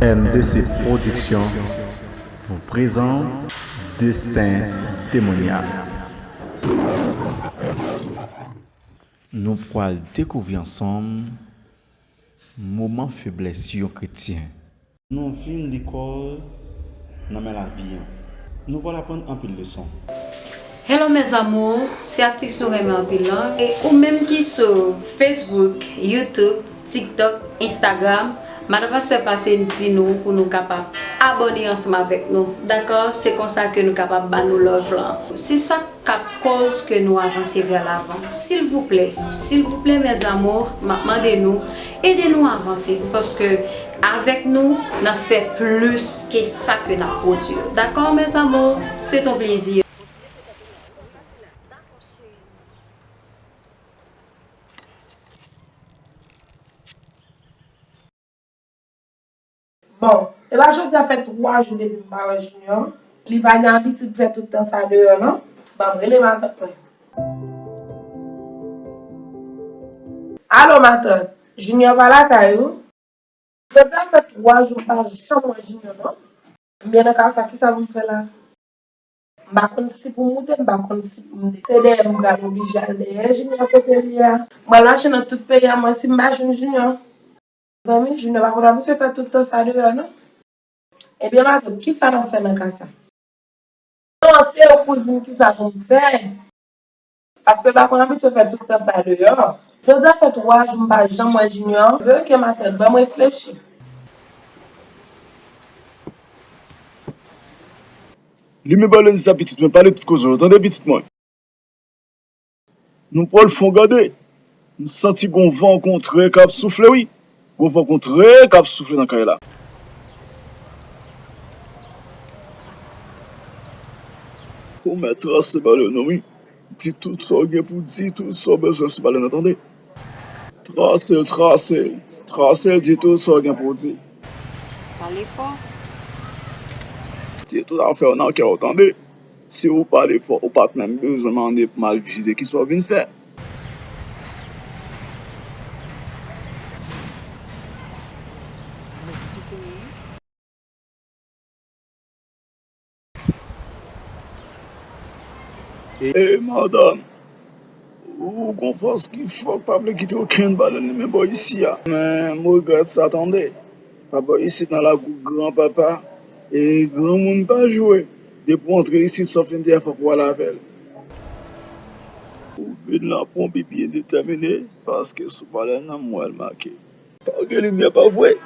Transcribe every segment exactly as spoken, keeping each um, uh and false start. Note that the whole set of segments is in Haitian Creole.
N D C Production vous présente Destin Démoniaque. Nou pral dekouvri ansanm moman feblès yon kretyen. Nou vin lekòl nan men lavi an. Nou pral aprann anpil leson. Hello mes amours, se aktris nou renmen anpil lan. E ou menm ki sou Facebook, YouTube, TikTok, Instagram, madan pastè pase di nou pou nou kapab abòne ansanm avèk nou. Dakò? Se konsa ke nou kapab ba nou love lan. Se sa k ap koz ke nou avanse vè lavan. Silvouplè, silvouplè mes amours, m ap mande nou, ede nou avanse, paske avèk nou, n ap fè plis ke sa ke n ap pwodui. Dakò mes amours? Se ton plezi. Bon, e pa jodi a fè twa jou depi m pa wè Junior. Li pa gen abitid fè tout tan sa deyò non. Ban m rele matant mwen. Alo matant, Junior pa lakay ou? Jodi a fè twa jou m pa janm wè Junior non. M byen nan kay sa, kisa pou m fè la? M pa konn si pou m moute, m pa konn si pou m desann. Se dèyè m pral oblije al dèyè Junior kote li a. M pral mache nan tout peyi a, m wè si m pa jwenn Junior. Zanmi, Junior pa konn abitye fè tout tan sa deyò non. Ebyen matant, kisa n ap fè nan ka sa? Non, se ou pou di m kisa pou m fè. Paske l pa konn abitye fè tout tan sa deyò. Jodi a fè twa jou m pa janm wè Junior. Veye ke matant, ban m reflechi. Limen balèn sa pitit mwen, pale tout koze w, tande pitit mwen. Nou pral fè w gade. M santi gon van kontrè k ap soufle wi. Gon van kontrè k ap soufle nan kay la. Ou mèt trase balèn nan wi. Di tout sa w gen pou di, tout sa w bezwen sou balèn nan, tande. Trase l, trase l, trase l, di tout sa w gen pou w di. Pale fò. Di tout afè w nan kè w, tande. Si w pale fò, ou pa t menm bezwen mande pou m al vizite kisa w vin fè. Ey madanm, ou gon fòs ki fò k pa vle kite okenn balèn limen bò isi a. Men m regrèt sa, tande. Pa bò isit nan lakou granpapa e granmoun pa jwe. Depi w antre isit, sa w fin di a, fòk ou al avè l. Ou vin la pou w byen detèmine, paske sou balèn nan m wè l make. Pa gen limyè, pa vre?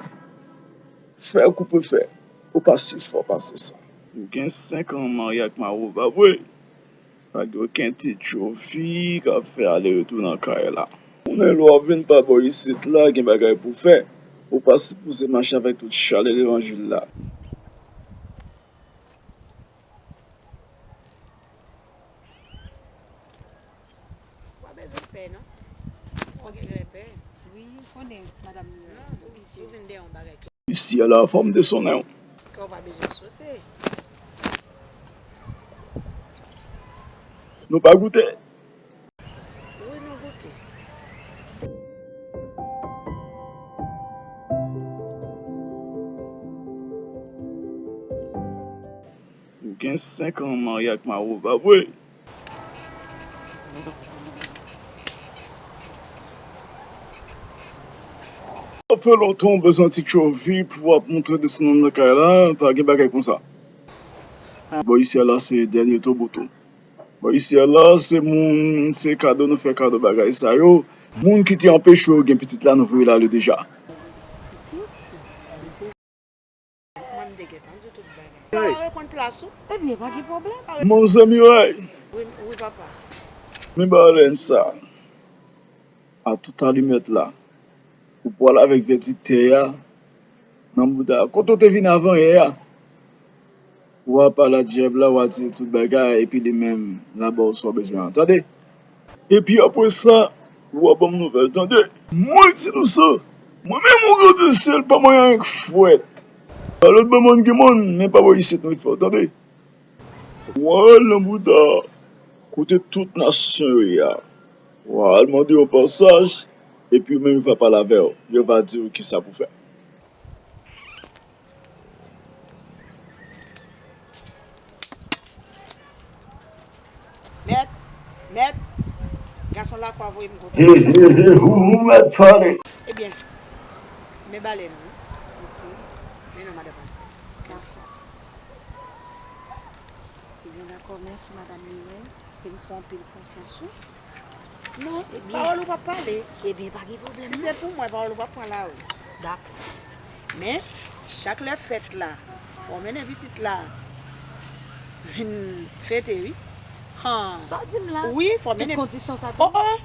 Fè koupe fè. Ou pa si fò pase sa. Ou gen senk an marye ak mari w, pa vre? Pa gen okenn ti tchofi k ap fè ale retou nan kay la. Konnen lè w ap vin pa bò isit la, gen bagay pou fè. Ou pa sipoze mache avèk tout chalè levanjil la. Ou pa bezwen pè, non. Ou pa gen lè pè. Wi, ou konnen, madanm. Non, si w vin dèyè yon bagay. Isi a la, fò m desonnen w. Kè w pa bezwen sote. Nou pa goute. Wi, nou goute. Ou gen senk an marye ak mari w, pa vre? Sa fè lontan w bezwen ti tchovi pou w ap montre desann nan kay la, pa gen bagay konsa. Bò isi a la se dènye toboto. Bò isi a la se moun, se kado nou fè kado bagay sa yo. Moun ki te anpeche w gen pitit la, nou voye l ale deja. Mwen m te gentan di w tout bagay. Sa va reprann plas ou? Ebyen, pa gen pwoblèm. Manzè Miray. Wi, wi, papa. Men balèn sa. A tout alimèt la. Ou pral avèk vèditè a nan bouda. Kote w te vin avan yè a? W a pale a dyab la, w a di l tout bagay, epi li menm, l a ba w sa w bezwen an. Tande? Epi apre sa, w a ban m nouvèl, tande? Mwen di nou sa, mwen menm yon grandisyèl pa mwen anyen k fwèt. Pa lòt bò mòn gen mòn, men pa bò isit mwen fè w, tande? W a al nan bouda kote tout nasyon yo ye a. W a al mande yo pasaj, epi yo menm yo va pale avè w. Yo va di w kisa pou fè. Mèt, mèt, gason lakwa voye m kontan. He, he, he, hu, hu, mèt fale. Ebyen, men balèn wi. Ok. Men non, madan pastè. Dakò. Ebyen, dakò, mèsi, madan Mirèy. Ke m fè anpil konfyans, wi. Non, ebyen, pawòl ou p ap pale. Ebyen, pa gen pwoblèm, non. Si se pou mwen, pawòl ou p ap pran la, wi. Dakò. Men, chak lè fèt la, fò w mennen pitit la vin fete, wi. Han. Sa w di m la? Wi, fò w mennen. Tout kondisyon sa tou? Oh, oh!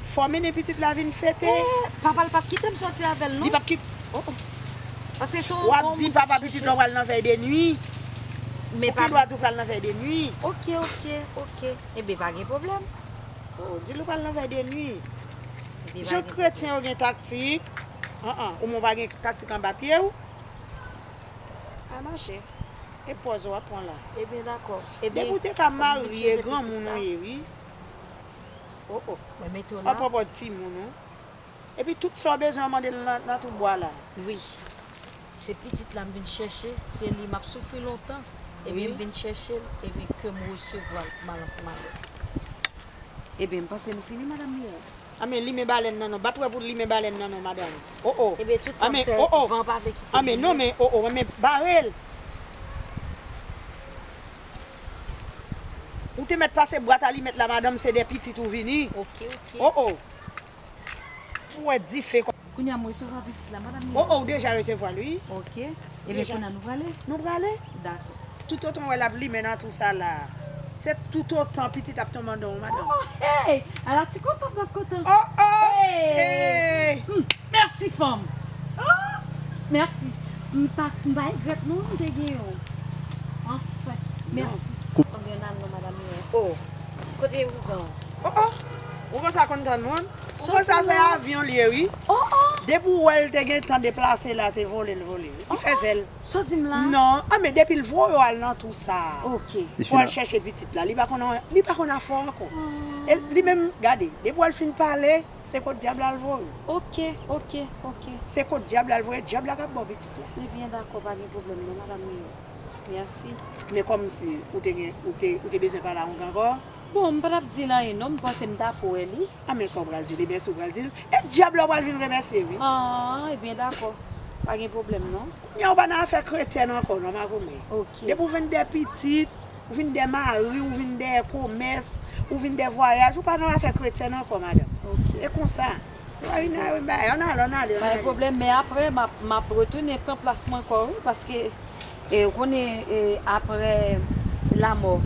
Fò w mennen pitit la vin fete. Eh, papa l p ap kite m sòti avè l, non? Li p ap kit-, oh, oh. Paske se yon... W ap di papa pitit la w pral nan vèy de nwi. Men ou pa gen dwa di w pral nan vèy de nwi. Ok, ok, ok. Ebyen, pa gen pwoblèm. Oh, di l ou pral nan vèy de nwi. Ebyen, pa gen pwoblèm. Jan kretyen yo gen taktik. An, an, ou menm w pa gen taktik anba pye w. A mache. E pòz w ap pran la. Ebyen, dakò. Ebyen, depi w te ka marye, granmoun ou ye, wi. Oh, oh. Mwen mete w la. An pran pòz timoun ou. Epi tout sa w bezwen an mande l nan, nan twou bwa la. Wi. Se pitit la m vin chèche, se li m ap soufri lontan. Ebyen, wi, m vin chèche l, ebyen, ke m resevwa l mal ansanm avè l. Ebyen, m panse nou fini, madan Mirèy. A men limen balèn nan non. Bat wè pou limen balèn nan non, madanm. Oh, oh. Ebyen, tout sa m fè, van pa vle kite m. A men non, men, oh, oh, men bare l. Ou te mèt pase bwat alimèt la, madanm, se de pitit ou vini. Ok, ok. Oh, oh. Ou wè dife kò. Kounye a m resevwa pitit la, madanm Mirèy. Oh, oh, ou deja resevwa l, wi. Ok. Ebyen, kounye a nou prale? Nou prale. Dakò. Toutotan w wè l ap limen nan twou sa la, se toutotan pitit ap tonbe anndan w, madanm. Oh, hey! Ala ti kontan m t ap kontan. Oh, oh! Hey! Hey! Hmm, mèsi, fanm. Oh, mèsi. M pa, m pa regrèt non, m te gen yon. Anfen, mèsi. Konbyen ane nou, madanm Mirèy? Oh, kote ougan? Oh, oh! Ougan sa konn tann moun? Ou panse se avyon l ye, wi. Oh, oh! Depi w wè l te gen tan deplase la, se vole l vole, wi. Li fè zèl. Sa w di m la? Non, a men depi l voye w al nan twou sa a, ok, pou w al chèche pitit la, li pa konn, li pa konn afè w ankò. Oh. E li menm, gade, depi w al fin pale, se kot dyab la l voye w. Ok, ok, ok. Se kot dyab la l voye, dyab la k ap ba w pitit la. Ebyen, dakò, pa gen pwoblèm non, madanm Mirèy. Mèsi. Men kòmsi ou te gen, ou te, ou te bezwen pale a ougan ankò? Bon, m pa t ap di l anyen non, m panse m t ap wè li. A men sa w pral di l, ebyen si w pral di l, e dyab la w pral vin remèsye wi. Ah, ebyen dakò. Pa gen pwoblèm non. Kounye a ou pa nan afè kretyèn ankò non, makomè. Ok. Depi w vin dèyè pitit, ou vin dèyè mari, ou vin dèyè komès, ou vin dèyè vwayaj, ou pa nan afè kretyèn ankò, madanm. Ok. E konsa. Ou pa vin nan bagay, ann ale, ann ale, ann ale. Pa gen pwoblèm, men apre, m ap, m ap retounen pran plas mwen ankò wi, paske E, ou konnen, e, apre lanmò,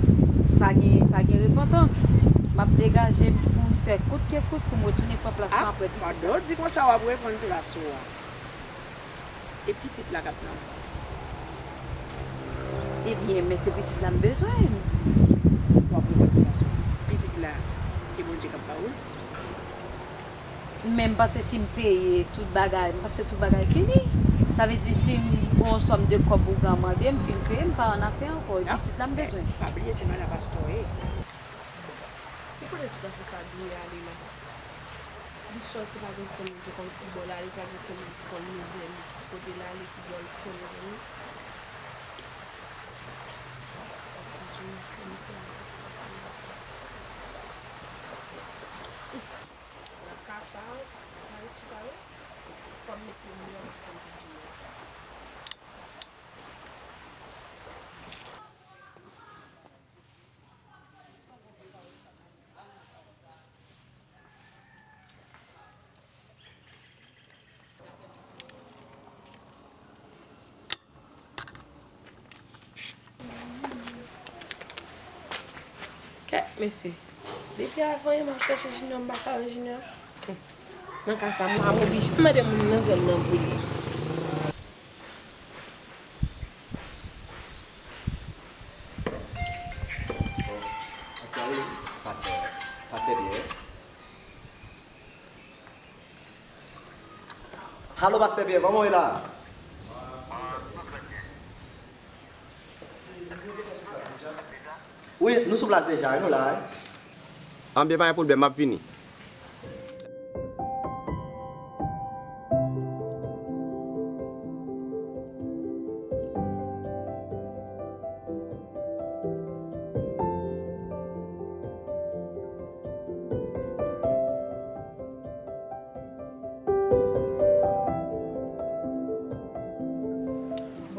pa gen, pa gen repantans. M ap degaje m pou m fè kout ke kout pou m retounen pran plas mwen apre pitit la. Ah, pandan w di konsa, w ap reprann plas ou a. E pitit la k ap nan men w. Ebyen, men se pitit la m bezwen. W ap reprann plas ou. Pitit la, e Bondye k ap ba ou l. Men m panse si m peye tout bagay, m panse tout bagay fini. Sa vle di si m gon sòm de kòb ougan mande m, si m peye, m pa annafè ankò. E pitit la m bezwen. Pa bliye se madan pastè w ye. Ki kote ti gason sa dwe ale la? Li sòti pa gen fanmi ki konn ki bò l ale, pa gen fanmi ki konn nouvèl kote l ale, ki bò l fè mezanmi. Ti Junior, fanmi sa, ti Junior. Nan ka sa, mari chita yo, fò m mete m deyò, m ap tann Ti Junior. Kèt mesye. Depi avan yè m ap chèche Junior, m pa ka wè Junior. Nan ka sa, m ap oblije mande moun nan zòn nan pou li. Pastè, pastè Pyè. Alo, pastè Pyè, kòman w ye la? Wi, nou sou plas deja, nou la, wi. Anben, pa gen pwoblèm, m ap vini.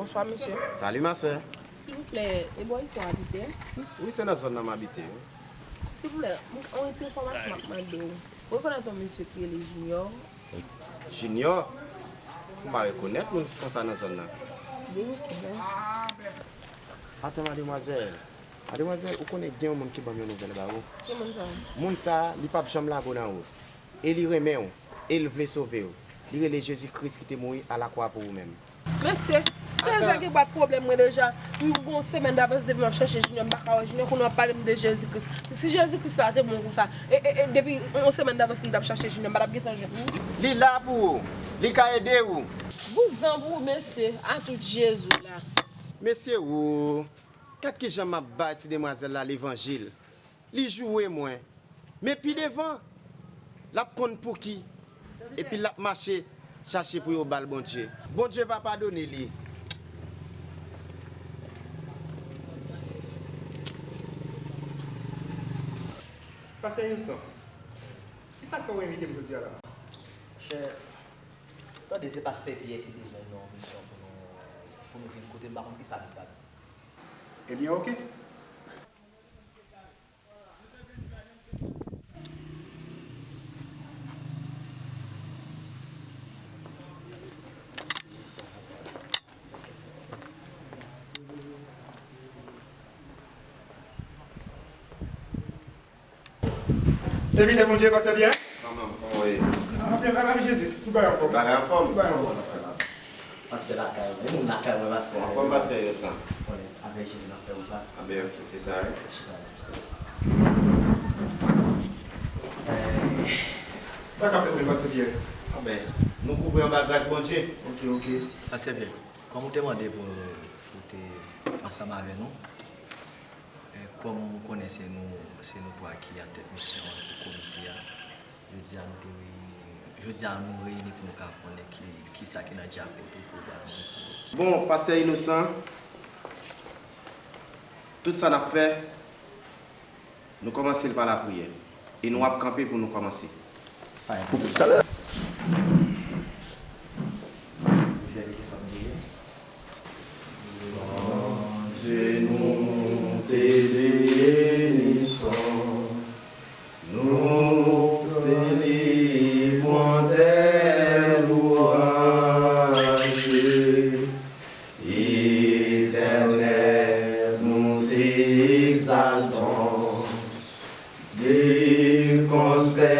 Bonswa, mesye. Salut, ma sœur. Silvouplè, e bò isit w abite? Wi, se nan zòn nan m abite, wi. Silvouplè, m, yon ti enfòmasyon m ap mande w. Ou rekonèt yon mesye ki rele Junior? Junior? M pa rekonèt moun konsa nan zòn nan. Wi, wi. Atann, mademwazèl. Mademwazèl, ou konnen gen yon moun ki ban m yon nouvèl ba ou. Ki moun sa? Moun sa, li p ap janm lage w nan wout. E li renmen w. E l vle sove w. Li rele Jezi Kris ki te mouri alakwa pou ou menm. Mesye, deja gen bòt pwoblèm mwen deja. M gen yon semèn davans depi m ap chache Junior, m pa ka wè Junior, kounye a w ap pale m de Jezi Kris. Si Jezi Kris la te bon konsa, e, e, e, depi yon semèn davans m t ap chache Junior, m pa t ap gentan jwenn li. Li la pou ou. Li ka ede ou. Vouzan pou ou, mesye, a tout Jezi la. Mesye, ou, gad kijan m ap bay ti demwazèl la levanjil. Li joure mwen. Men pi devan, l ap konn pouki. Epi l ap mache chache pou yo ba l Bondye. Bondye va padone li. Pastè Youstan, kisa k fè w envite m jodi a la? Monchè, tande se pastè Pyè ki bezwen nan yon misyon pou nou, pou nou vin kote l, m pa konn kisa li sa di. Ebyen, oke. Sèvitè Bondye, pastè Pyè. Kòman, kòman w ye? Anfèm, anfèm, Jezi. Tout bagay anfòm. Bagay anfòm? Tout bagay anfòm. Pastè lakay mwen, moun lakay mwen, pastè. Anfòm, pastè Inosan. Konnen, avèk Jezi n ap fè wout la. Anben, ok, se sa, wi. Chita la, pastè. Sa k ap fèt menm, pastè Pyè? Anben, nou kouvri anba gras Bondye. Ok, ok. Pastè Pyè, kòm ou te mande pou, pou te ansanm avè nou, e, kòm ou konnen se nou, se nou twa ki atèt misyon an, ki komite a, jodi a nou te reyini, jodi a nou reyini pou nou ka konnen ki, kisa ki nan dyakout ou pwogram ou. Bon, pastè Inosan, tout sa n ap fè, nou kòmanse l pa lapriyè. E nou ap kanpe pou nou kòmanse. Bondye nou te beni san, nou se li pou ann tè lwanj. Etènèl, nou te egzaltan de konsè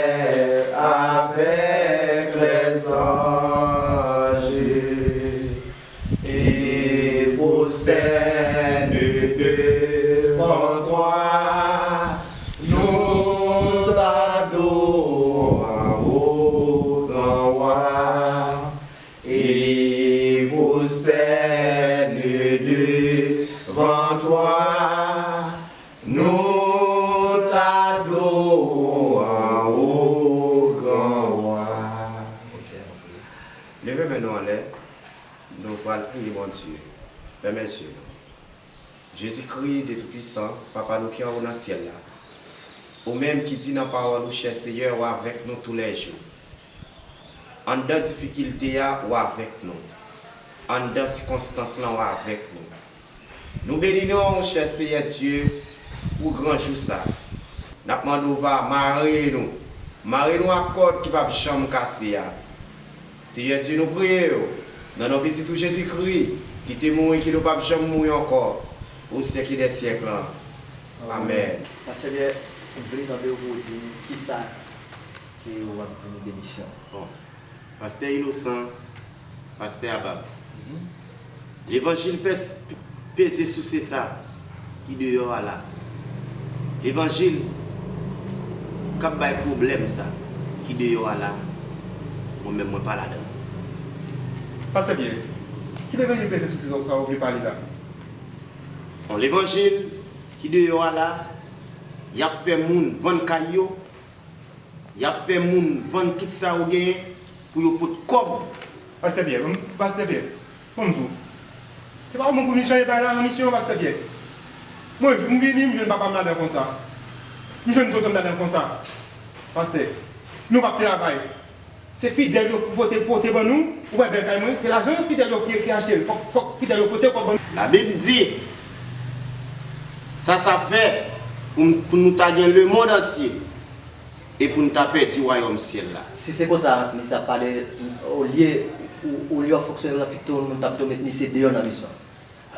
avèk lèzanj e pwostène devan twa. Nou t adore w, o gran wa. E pwostène devan twa, nou t adore w, o gran wa. Leve men nou anlè, nou pral priye Bondye. Fèmen zye nou. Jezikri de Toupisan, Papa nou ki anwo nan syèl la, ou menm ki di nan pawòl ou, chè Seyè, w avèk nou toulèjou. Anndan difikilte a, w avèk nou. Anndan sikonstans lan, w avèk nou. Nou beni non w, chè Seyè Dye, pou gran jou sa. N ap mande w va mare nou, mare nou ak kòd ki p ap janm kase a. Seyè Dye, nou priye w, nan non Pitit ou Jezikri, ki te mouri, ki nou p ap janm mouri ankò, o syèk dè syèk lan. Amèn. Pastè Pyè, m vle tande w pou w di n kisa ke w ap di nou de misyon. Bon. Pastè Inosan, pastè Abab. Levanjil pès-, peze souse sa ki deyò a la. Levanjil k ap bay pwoblèm sa ki deyò a la, mwen menm mwen pa ladan l. Pastè Pyè, ki levanjil peze souse sa w vle pale la? Bon, levanjil ki deyò a la, y ap fè moun vann kay yo, y ap fè moun vann tout sa yo genyen pou yo pot kòb. Pastè Pyè, m, Pastè Pyè, ban m di w. Se pa yon moun pou vin chanje bagay la nan misyon an, Pastè Pyè. Mwen, m vini, m jwenn papa m ladan konsa. M jwenn tonton m ladan konsa. Pastè, nou p ap travay. Se fidèl yo pou pote, pote ban nou. Ou wè bèl kay mwen, se lajan Fidèl yo ki, ki achte l. Fòk, fòk Fidèl yo pote kòb ban nou. Labib di, sa, sa fè pou, pou nou ta gen lemonn antye e pou n ta pèdi wayòm syèl la. Si se konsa, misye ap pale, olye, olye w ap fonksyone nan pito, nou ta pito met misye deyò nan misyon.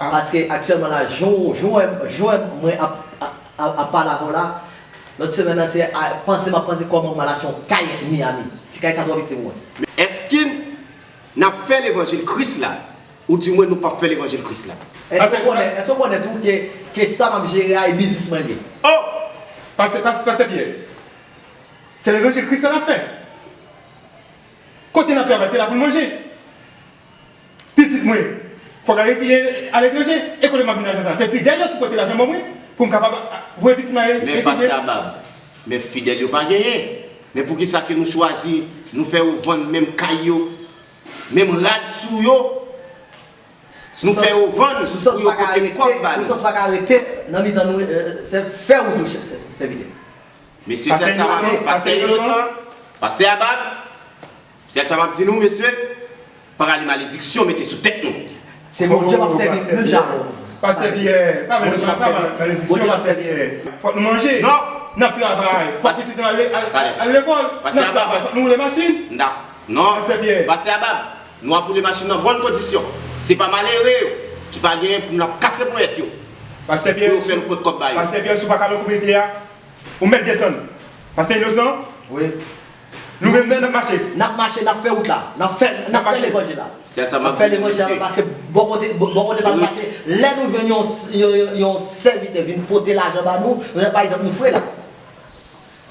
Ah. Paske aktyèlman la, jan w, jan w wè, jan w wè mwen ap, ap, ap, ap pale avè w la, lòt semèn nan, se a, panse m ap panse kòman m al achte yon kay Miami. Ti kay sa twò piti pou mwen. Men èske n ap fè levanjil Kris la, oudimwen nou p ap fè levanjil Kris la? Èske w konnen, èske w konnen tou ke, ke sa m ap jere a, e biznis mwen l ye? Oh! Pastè, pastè, pastè Pyè, se levanjil Kris la n ap fè. Kote n ap travay, se la pou n manje. Pitit mwen, fòk al etidye aletranje. E kote m ap jwenn lajan sa? Se Fidèl yo pou pote lajan ban mwen, pou m kapab voye pitit mwen al etidye. Men pastè Abab, men Fidèl yo pa genyen. Men poukisa ke nou chwazi, nou fè yo vann menm kay yo, menm rad sou yo? Nou fè yo vann pou yo pote kòb ba nou. Sou sans pa ka rete nan mitan nou, se fè wout ou, sèvitè. Mesye, sèl sa m ap, pastè Inosan, pastè Abab, sèl sa m ap di nou, mesye, pa rale malediksyon mete sou tèt nou. Se Bondye m ap sèvi, menm jan. Pastè Pyè, pa rale malediksyon, pastè Pyè. Fòk nou manje. Non. N ap travay. Fòk pitit nou al, al, al lekòl. N ap travay. Fòk nou woule machin. Non. Pastè Pyè. Pastè Abab, nou ap woule machin nan bòn kondisyon. Se pa malere yo ki pa genyen pou n ap kase ponyèt yo. Pastè Pyè, pou yo fè nou pot kòb ba yo. Pastè Pyè, si w pa ka nan kominite a, ou mèt desann. Pastè Inosan? Wi. Nou menm, n ap mache. N ap mache, n ap fè wout la. N ap fè, n ap fè levanjil la. N ap fè levanjil la, paske bò kote, bò, bò kote pa nou pase. Lè nou jwenn yon, yon, yon, yon sèvitè vin pote lajan ba nou, nou, pa egzanp, nou fre la.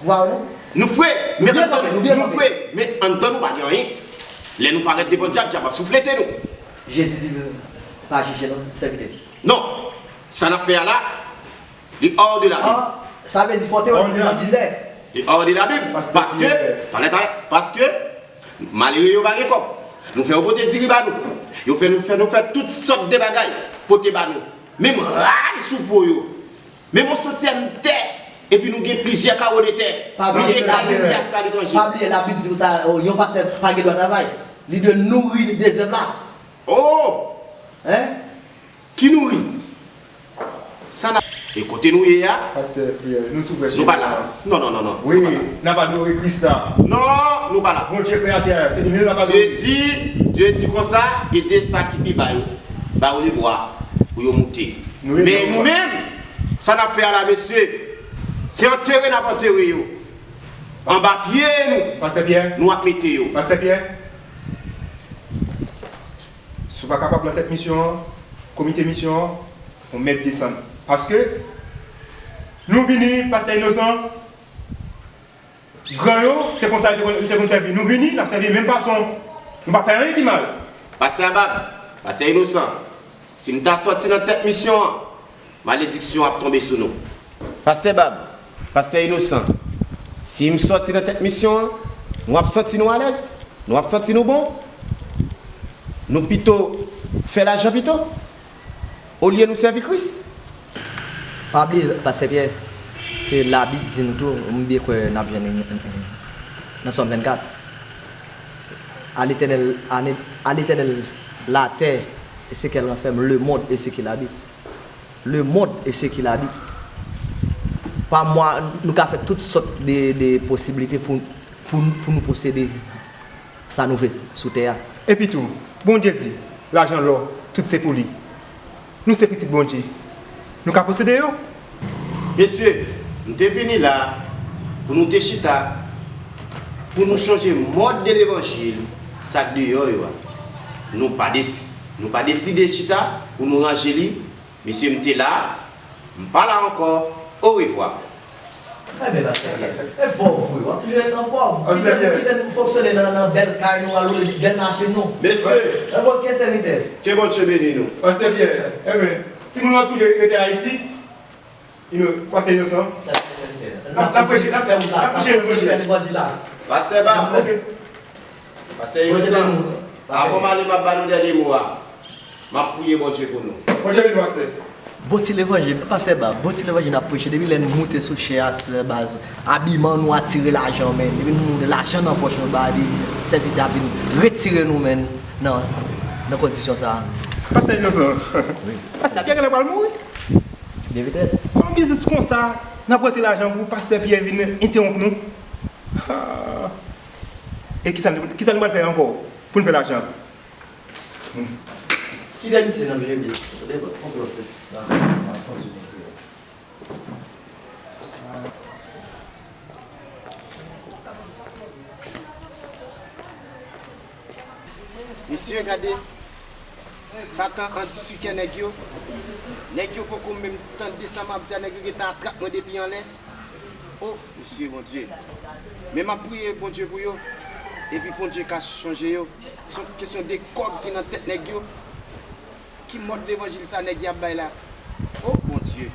Ou pa wè non? Nou fre, men anndan nou, nou fre, men anndan nou pa gen anyen. Lè nou parèt devan dyab, dyab ap souflete nou. Jezi di, pa jije non, sèvitè. Non, sa n ap fè a la, li hors de la Bible. Ah, sa vle di fòte yo nan mizè. Li hors de la Bible. Paske, talè, talè, paske malere yo pa gen kòb. Nou fè yo pote diri ba nou. Yo fè nou fè, nou fè tout sòt de bagay pote ba nou. Menm rad sou po yo. Menm yon santyèm tè. Epi nou gen plizyè kawo de tè. Nou gen kay nou vle achte aletranje. Pa bliye, Labib di konsa, yon pastè pa gen dwa travay. Li dwe nouri de zèv la. Oh! Hein? Ki nouri? Sa n ap. E kote nou ye a? Pastè Pyè, nou sou prèch. Nou pa la. Non, non, non, non. Wi, n ap adore Kris la. Non, nou pa la. Bondye kreyatè a, se li menm n ap adore. Dye di, Dye di konsa, ede sa ki pi ba yo. Ba yo lebwa pou yo moute. Men nou menm, sa n ap fè a la, mesye, se antere n ap antere yo. Anba pye nou, pastè Pyè, nou ap mete yo. Pastè Pyè, si w pa kapab nan tèt misyon an, komite misyon an, ou mèt desann. Paske nou vini, pastè Inosan, gran yo, se konsa yo te konn, yo te konn sèvi. Nou vini, n ap sèvi menm fason. Nou pa fè anyen ki mal. Pastè Abab, pastè Inosan, si m ta sòti nan tèt misyon an, malediksyon ap tonbe sou nou. Pastè Bab, pastè Inosan, si m sòti nan tèt misyon an, nou ap santi nou alèz, nou ap santi nou bon, nou pito fè lajan pito, olye nou sèvi Kris. Pa bliye, pastè Pyè, ke Labib di nou tou, m byen kwè n ap jwenn nan Sòm vennkat, à l'Éternel, à l'Éternel la terre et ce qu'elle renferme, le monde et ce qu'il habite. Le monde et ce qu'il habite. Pa mwa, nou ka fè tout sòt de, de posiblite pou, pou, pou nou posede sa nou vle sou tè a. Epi tou, Bondye di, lajan, lò, tout se pou li. Nou se pitit Bondye. Nou ka posede yo. Mesye, m te vini la pou nou te chita, pou nou chanje mòd de levanjil, sa k deyò yo a. Nou pa des-, nou pa deside chita pou nou ranje li. Mesye, m te la, m pa la ankò. Orevwa. Enben, pastè Pyè, e pòv vre, w ap toujou ret nan pòv. Kite nou, kite nou fonksyone nan, nan bèl kay nou, al woule bèl machin nou. Mesye. Enben, oke, sèvitè. Ke Bondye beni nou. Pastè Pyè, enben, timoun yo tou rete Ayiti. Ino-, pastè Inosan. N ap, n ap preche, n ap, n ap preche levanjil la. Pastè Bab. Oke. Pastè Inosan, avan m ale, m ap ba nou dènye mo a. M ap priye Bondye pou nou. Bondye beni w, pastè. Bon ti levanjil, pastè Bab, bon ti levanjil n ap preche. Depi lè n moute sou chè a, sè baz, abiman nou atire lajan, men. Depi nou moute lajan nan pòch nou, ba, sèvitè a vin retire nou, men. Nan, nan kondisyon sa a. Pastè Inosan. Pastè Pyè genlè pral mouri. Byen petèt. Yon biznis konsa, n ap rete lajan pou pastè Pyè vin entewonp nou. Ah. E kisa, kisa nou pral fè ankò pou n fè lajan? Kite misye nan jebe. Kote, kote w ap fè? Mesye, gade, Satan andisi kè nèg yo. Nèg yo poko menm tande sa m ap di a, nèg yo gentan atrap mwen depi anlè. O, mesye, Bondye. Men m ap priye Bondye pou yo. Epi Bondye ka chanje yo. Se yon kesyon de kòb ki nan tèt nèg yo. Ki mòd levanjil sa nèg y ap bay la? O, Bondye.